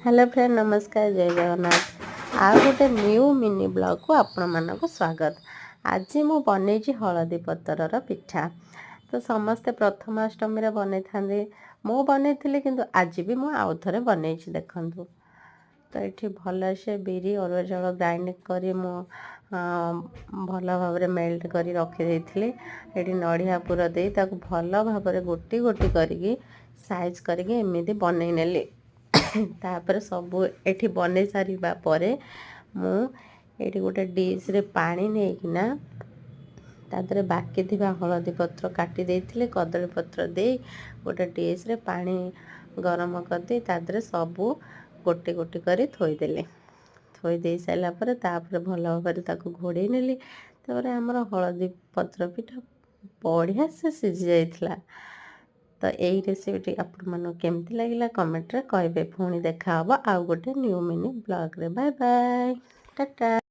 Hello friend, ନମସ୍କାର, ଜୟ ଜଗନ୍ନାଥ। ଆଉ ଗୋଟେ ନ୍ୟୁ ମିନି ବ୍ଲଗ୍କୁ ଆପଣମାନଙ୍କୁ ସ୍ୱାଗତ। ଆଜି ମୁଁ ବନେଇଛି ହଳଦୀ ପତ୍ରର ପିଠା। ତ ସମସ୍ତେ ପ୍ରଥମାଷ୍ଟମୀରେ ବନେଇଥାନ୍ତି, ମୁଁ ବନେଇଥିଲି, କିନ୍ତୁ ଆଜି ବି ମୁଁ ଆଉ ଥରେ ବନେଇଛି, ଦେଖନ୍ତୁ। ତ ଏଠି ଭଲସେ ବିରି, ଅରୁଆ ଚାଉଳ ଗ୍ରାଇଣ୍ଡିଙ୍ଗ କରି ମୁଁ ଭଲ ଭାବରେ ମେଲ୍ଟ କରି ରଖିଦେଇଥିଲି। ଏଠି ନଡ଼ିଆ ପୁର ଦେଇ ତାକୁ ଭଲ ଭାବରେ ଗୋଟି ଗୋଟି କରିକି ସାଇଜ୍ କରିକି ଏମିତି ବନେଇ ନେଲି। ତାପରେ ସବୁ ଏଠି ବନେଇ ସାରିବା ପରେ ମୁଁ ଏଇଠି ଗୋଟେ ଡିସ୍ରେ ପାଣି ନେଇକିନା ତା ଦେହରେ ବାକି ଥିବା ହଳଦୀ ପତ୍ର କାଟି ଦେଇଥିଲି, କଦଳୀ ପତ୍ର ଦେଇ ଗୋଟେ ଡିସ୍ରେ ପାଣି ଗରମ କରିଦେଇ ତା ଦେହରେ ସବୁ ଗୋଟି ଗୋଟି କରି ଥୋଇଦେଲି। ଥୋଇ ଦେଇ ସାରିଲା ପରେ ତାପରେ ଭଲ ଭାବରେ ତାକୁ ଘୋଡ଼େଇ ନେଲି। ତାପରେ ଆମର ହଳଦୀ ପତ୍ର ପିଠା ବଢ଼ିଆ ସେ ସିଝି ଯାଇଥିଲା। ତ ଏଇ ରେସିପିଟି ଆପଣମାନଙ୍କୁ କେମିତି ଲାଗିଲା, କମେଣ୍ଟରେ କହିବେ। ପୁଣି ଦେଖା ହେବ ଆଉ ଗୋଟେ ନ୍ୟୁ ମିନି ବ୍ଲଗ୍ରେ। Bye bye, tata.